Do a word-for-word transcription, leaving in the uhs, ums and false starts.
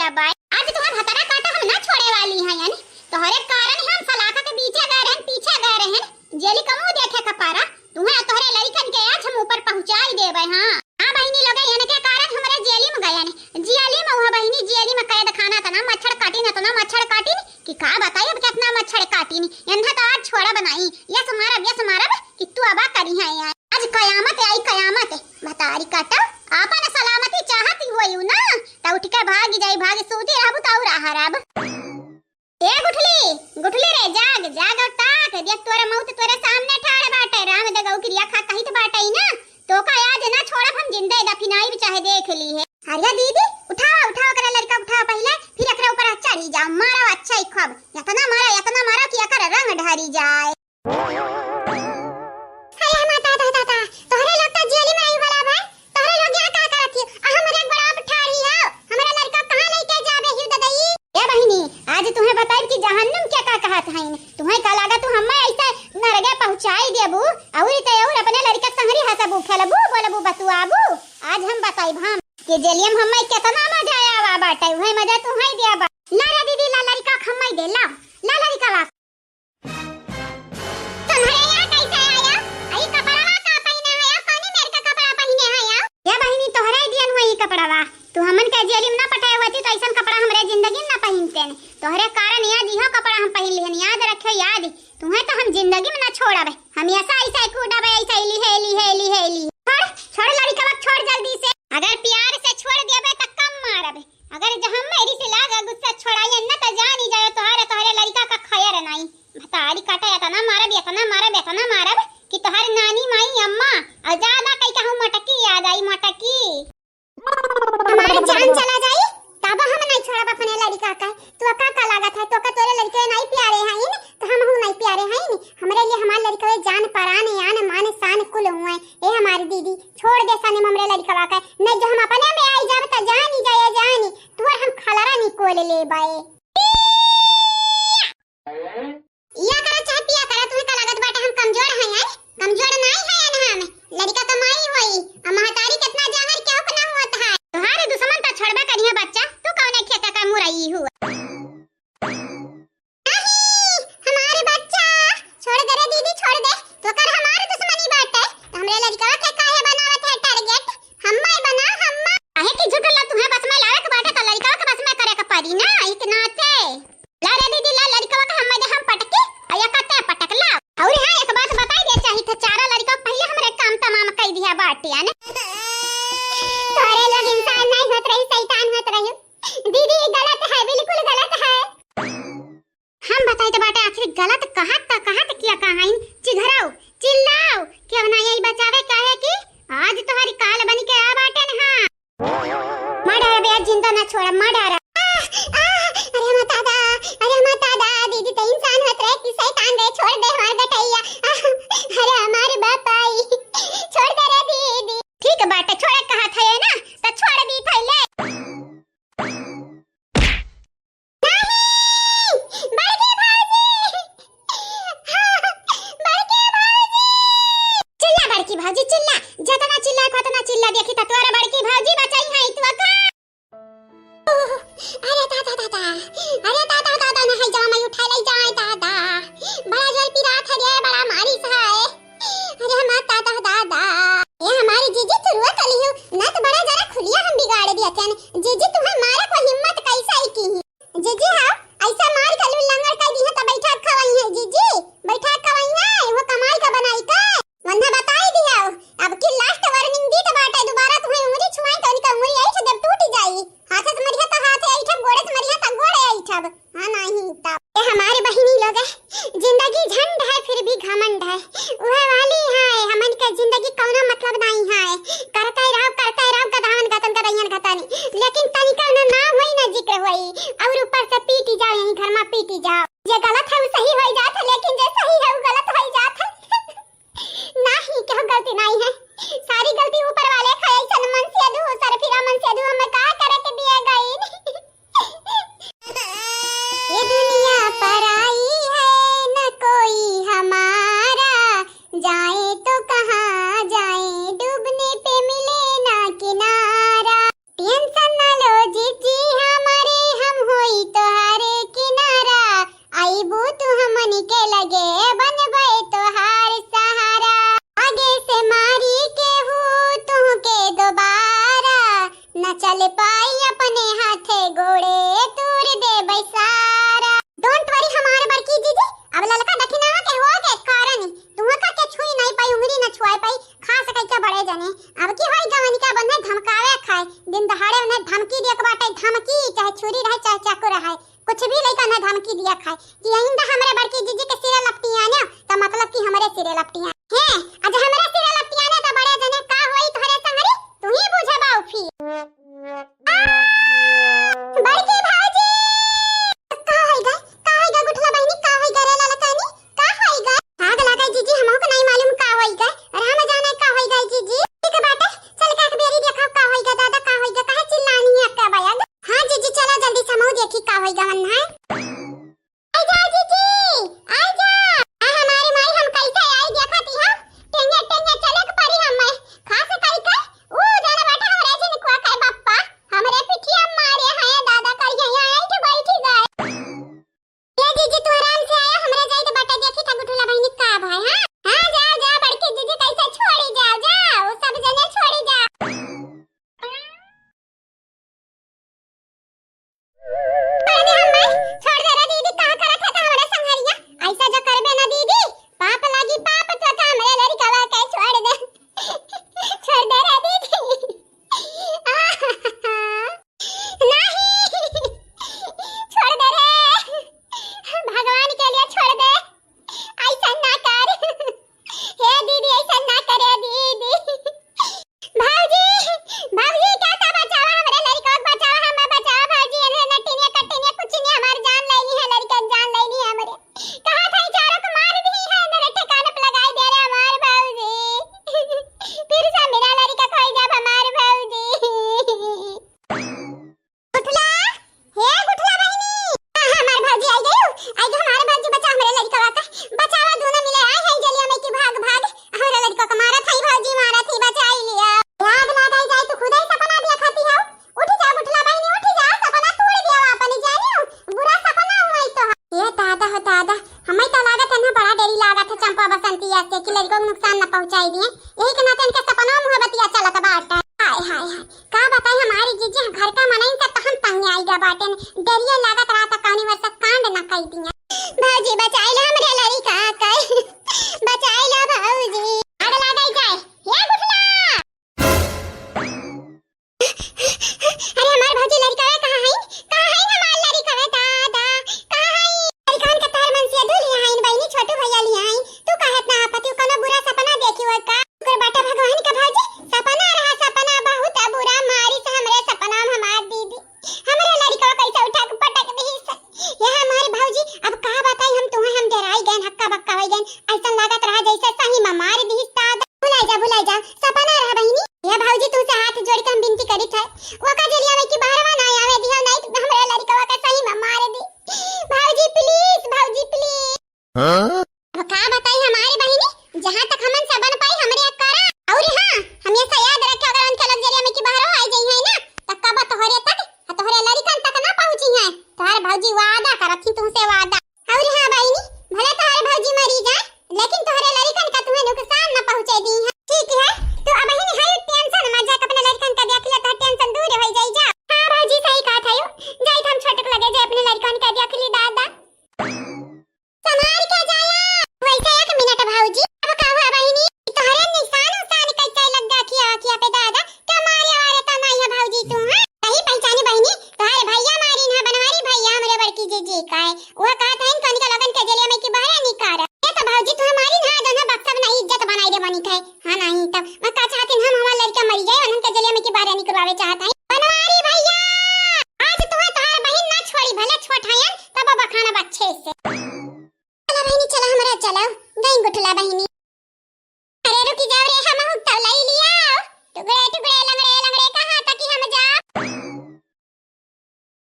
बाई, आज तुम्हें भतरा काटा हम ना छोड़े वाली हैं, यानी तोहरे कारण ही हम सलाखा के पीछे गए रहन, पीछे गए रहन, जेली का मुंह देखे का पारा, तुम्हें और तोहरे लड़िकन के आज हम ऊपर पहुंचाई देबे। हाँ, हाँ बहिनी लोग, इनके कारण हमरे जेली में गए ने, जेली में, वह बहिनी जेली में कैद खाना, इतना मच्छर काटिन, इतना मच्छर काटिन कि का बताई अब कितना मच्छर काटिन। इन्हें तो आज छोड़ब नहीं, यस मारब, यस मारब कि तू अबा करी है यार। आज कयामत आई, कयामत। भतारी काटा, आपन सलामती चाहत ही होई ना, त उठ के भाग जाई, भाग सूती रहबू त और आहार अब। ए गुठली, गुठली रे, जाग, जाग और ताक, देख तोरे मौत तोरे सामने ठाड़ बाटे, राम दे गऊ किरिया खा कहित बाटे ही ना, तो का आज ना छोड़ब हम, जिंदे दफिनाई भी चाहे देख ली है। अरे दीदी, उठाओ, उठाओ, एकरा लड़का उठाओ पहले, फिर एकरा ऊपर चढ़ी जाओ, मारो अच्छा ही खूब, इतना मारो, इतना मारो कि एकर रंग ढरी जाए। अरे माता, दादा, दादा, तोहरे लोग तो जेल में रही वाला बा, तोहरे लोग यहाँ का करत ही? आ हमरे गोड़ा पे ठाड़ी हो, हमरा लड़का कहाँ लेके जाबे ही ददई? ए बहिनी, आज तुम्हें बताइब कि जहन्नुम के का कहत हईन। तुम्हें का लागत तू हम्मे ऐसे नरगे पहुँचाई देबू, और ते और अपने लड़का संगरी हंसबू, खेलबू, बोलबू, बतुआबू। आज हम बताइब हम कि जेलियम हम्मे कितना मजा आवा बाटे, वही मजा तुम्हें दिया बा। ला रे दीदी, ला लड़का हम्मे दे, ला, ला लड़का ला। तुम्हरे यहाँ कैसे आया? ई कपड़वा का पहिने है? कौनी मेर का कपड़ा पहिने है? या बहिनी, तोहरे दियन हुआ ई कपड़वा। तू हमन के जेली में ना पठाए होती तो ऐसन कपड़ा हमरे जिंदगी में ना पहिनते ने। तोहरे कारण याद इहो कपड़ा हम पहिन लिहन, याद रखे याद। तुम्हें तो हम जिंदगी में ना छोड़बे, हमेशा ऐसे कूदबे, ऐसे लिहे, लिहे, लिहे, लिहे। छोड़, छोड़ लड़िकवा, छोड़ जल्दी से। अगर प्यार से छोड़ देबे तो कम मारबे, अगर जहम मेरी से लागा गुस्सा छोड़ाई न त जानी जाए तोहरे, तोहरे लड़िका का खैर नाई। भतारी काटा, इतना मारब, इतना मारब, इतना मारब कि तोहर नानी माई अम्मा और ज्यादा कई कहूँ मटकी याद आई, मटकी। हमार जान चला जाई तब हम नहीं छोड़ब अपने लड़िका का। तो का का लागत है, तो का तोरे लड़के नहीं प्यारे हैं, तो हम हूँ नहीं प्यारे हैं। हमरे लिए हमार लड़िका जान परान आन मान शान कुल हुए। ए हमारी दीदी, छोड़ दे सने हमरे लड़िकवा के, नहीं जो हम अपने में आई जाब त जानी जाए जानी, तुहर हम खलरा निकोल लेबे। या करा चाहे पिया करा, तुम्हें का लागत बाटे हम कमजोर हैं यार? कमजोर नहीं है यार हम। लड़िका तो माई होई, आ महतारी कितना जाहर केहू के ना होत है। तुम्हारे दुश्मन तो छोड़बे करिए बच्चा, तू कौने खेत का मुरई हुआ? नहीं, हमार बच्चा, छोड़ दे रे दीदी, छोड़ दे। तोकर हमार दुश्मनी बाटे, तो हमरे लड़िकवा के काहे बनावत है target? हम्मा ही बना, हम्मा। काहे कि झूठ ला तुम्हें बस में लावे के बाटे, तो लड़िकवा के बस में करे के पड़ी ना, एक नाते। ला रे दीदी, ला लड़िकवा के हम्मा दे हम पटके, आ या कते पटक ला। और हाँ, एक बात बताई दे चाही थे, चारा लड़िकवा पहले हमरे काम तमाम कई दिया बाटे, आने। तोरे लोग इंसान नहीं होत रही, शैतान होत रही। दीदी, गलत है, बिल्कुल गलत है। हम बताई तो बाटे, आखिर गलत कहत त कहत किया कहाइन? चिघराओ, चिल्लाओ, क्यों ना यही बचावे, काहे कि आज तोहरी काल बनी के आ बाटे न। हाँ, मार डारा बे, आज जिंदा ना छोड़ा, मार डारा। आ, आ, अरे हमार दादा, अरे हमार दादा, दीदी तो इंसान होत रहे कि शैतान रे, छोड़ दे हमार गटैया। आ, अरे हमार बापाई, छोड़ दे रे दीदी। ठीक बाटे, छोड़े कहत है ना, तो छोड़ दी थैले। नहीं! बड़की भौजी! हाँ, बड़की भौजी! चिल्ला बड़की भौजी, चिल्ला। जतना चिल्ला, फतना चिल्ला, देखी त तोरा बड़की भौजी बचाई है, तू का? अरे दादा, दादा, अरे दादा, दादा, नहीं जाओ, मैं उठा ले जाए, दादा। बड़ा जोर पिरात है रे, बड़ा मारिस है। अरे हमार दादा, दादा। ए हमारी जीजी, तू रुआ कली हो, ना तो बड़ा जरा खुलिया हम बिगाड़ दिया तेन। जीजी, तुम्हें मारे को हिम्मत कैसे आई की? जीजी, हाँ, ऐसा मार के लू लंगड़ कर दी है, तो बैठा खवाई है, जीजी, बैठा खवाई है, वो कमाई का बनाई का? वन्ना बताई दिया, अब की last warning दी तो बाटे, दोबारा तुम्हें उंगली छुआई तो उनका उंगली ऐठ जब टूट जाई, हाथ से मरिया तो हाथ ऐठब, गोड़े से मरिया तो गोड़े ऐठब। हाँ, नहीं तब। ए हमारे बहिनी लोग, जिंदगी झंड है फिर भी घमंड है, वह वाली है, हमन के जिंदगी कौनो मतलब नहीं है, करते रहो, करते रहो, गधावन गतन, गदैयन गतन, लेकिन तनिका न नाम होई न जिक्र होई, और ऊपर से पीटी जाओ, यही घर में पीटी जाओ। जे गलत है वो सही होई जात है, लेकिन जे सही है वो गलत होई जात है। नहीं, केहू गलती नहीं है, सारी गलती ऊपर वाले का। ऐसन मन से दू सर फिरा मन से दू, हमें का करे के दिए गई। ये दुनिया पराई है, न कोई हमारा, जाए तो कहाँ जाए, डूबने पे मिले ना किनारा। Tension ना लो जीजी हमारे, छुरी रहे चाहे चाकू रहे, कुछ भी लइका ना धमकी दिया खाए कि आइंदा हमरे बड़की जीजी के सिरे लपटियाने, त मतलब कि हमरे सिरे लपटियाने। हैं, आज हमरे सिरे लपटियाने त बड़े जने का होई तोहरे संगरी, तू ही बुझबा फिर। आ, बड़की भौजी! का होई गा? का होई गा गुठला बहिनी? का होई गा रे ललकानी? का होई गा? आग लागे जीजी, हमहू के नहीं मालूम का होई गा। राम जाने का होई गा जीजी। ठीक बाटे, चल के एक बेरी देखा का होई गा दादा, का होई गा, काहे चिल्लानी है अक्का बया? हाँ जीजी, चला जल्दी से हमहू देखी का होई गा मन है। आई जा जीजी, आई जा। आ हमारी माई, हम कैसे आई देखा ती हो? टेंगे टेंगे चले के पड़ी हमें। खास कई के ऊ जाने बाटे हमरे जिनकुआ के बप्पा, हमरे पिठिया मारे हैं दादा, कर यहाँ ऐठ बैठी गए। ए जीजी, तू आराम से आया, हमरे जाइत बाटे देखी था गुठला बहिनी का भाई, हाँ? हाँ, जाओ, जाओ, बड़की जीजी कैसे छोड़ी जाओ, जाओ, सब जने छोड़ी जाओ। छोड़ दे हम भाई, छोड़ दे रे दीदी, का करत है त हमरे संघरिया? ऐसा जो करबे ना दीदी, पाप लागी पाप, तो का हमरे लड़कवा के छोड़ दे, छोड़ दे रे दीदी। नहीं, छोड़ दे रे, भगवान के लिए छोड़ दे, ऐसा ना कर। हे दीदी, ऐसा ना करे दीदी। भौजी, भौजी, का का बचावा, हमरे लड़का के बचावा, हमें बचावा भौजी, इन्हें नटिनिया कटिनिया कुछ नहीं, हमार जान लेनी है, लड़का के जान लेनी है हमरे। कहा था ई चारों को मार दी है, मेरे ठिकाने पे लगाई दे रे हमार भौजी। फिर से मेरा लड़का खोई जाब हमार भौजी। गुठला, हे गुठला बहिनी। हाँ, हाँ, हमार भौजी आई गई, आई गई हमार भौजी, बचा हमरे लड़कवा का, बचावा, दोनों मिले आए हैं जलिया में की भाग भाग, हमरे लड़का का मारत है भौजी, मारत है, बचाई लिया। आग लाग आई जाए, तू खुद ही सपना देखती हो, उठ जा गुठला बहिनी, उठ जा, सपना तोड़ दिया अपन, जानी हो, बुरा सपना हुआ तो। ये दादा हो दादा, हमें तो लागत है ना, बड़ा डरी लागत है चंपा बसंती ऐसे कि लड़कों को नुकसान न पहुंचाई दिए, यही के नाते इनके सपनों में बतिया चलत बाटे। हाय, हाय, हाय। का बताई हमारी जीजी, घर का मनई से तो हम तंग आई गा बाटेन। डरिए लागत रहा त कौनी वर्ष कांड न कई दिया। भौजी बचाई ले हमरे लड़का के। बचाई ले भौजी। आग लागई जाए। हे गुठला। अरे हमार भौजी लड़का कहाँ है? कहाँ है हमार लड़का दादा? कहाँ है? लड़कन के तार मन से दूर ले आइन बहिनी, छोटू भैया ले आइन। तू काहे इतना आपत्ति, कोनो बुरा सपना देखी हो का? ओकर बाटा भगवान का भौजी, सपना रहा सपना, बहुत बुरा मारी से हमरे सपना में हमार दीदी। हमरे लड़का कैसे उठा के पटक दी से। ये हमारे भौजी, अब का बताई हम तुम्हें, हम डराई गए, हक्का बक्का हो गए, ऐसा लागत रहा जैसे सही में मार दी दादा। भुलाई जा, भुलाई जा, सपना रहा बहिनी। ये भौजी तुमसे हाथ जोड़ के हम विनती करी थे, वो का जलिया में की बहरवा ना आवे दिया, नहीं तो हमरे लड़का का सही में मार दी। भौजी please, भौजी please। हाँ? अब का बताई हमारे बहिनी, जहाँ तक हमन सबन पाई हमरे अक्कारा। और हाँ, हमेशा याद रखे, अगर उनके लग जरिया में की बहरो आई जाई है ना, त कब तोहरे तक, आ तोहरे लड़िकन तक ना पहुँची है। तोहर भौजी वादा करत थी तुमसे, वादा। और हाँ बहिनी, भले तोहर भौजी मरी जाए, लेकिन तोहरे लड़िकन का तुम्हें नुकसान न पहुँचे दी है। ठीक है, तो अब ही हर tension मत जा, अपने लड़िकन का देख ले, तो tension दूर हो जाई जा। हाँ भौजी, सही कहा था यो, जाई हम छोटक लगे जाए, अपने लड़िकन का देख ली दादा। संभाल के जाया। वैसे एक मिनट भौजी, अब का हुआ बहिनी? तोहरे निशान उशान कैसे लग गा खिया खिया पे दादा? क्या मारे वारे तो नहीं है भौजी तू, हाँ? सही पहचानी बहिनी, तोहरे भैया मारी ना, बनवारी भैया हमरे बड़की जीजी का है। वो कहत है इनका लोगन के जलिया में की बहरे निकाल। ये तो भौजी तू हमारी ना, दोनों बक्सब ना इज्जत बनाई दे बनी खाए। हाँ नहीं तब मैं का चाहती हम हमार लड़का मरी जाए, उनके जलिया में की बहरे निकलवावे चाहत है। बनवारी भैया, आज तुम्हें तोहर बहिन ना छोड़ी, भले छोट है तब बखाना बच्चे से। चला बहिनी, चला हमरा, चला।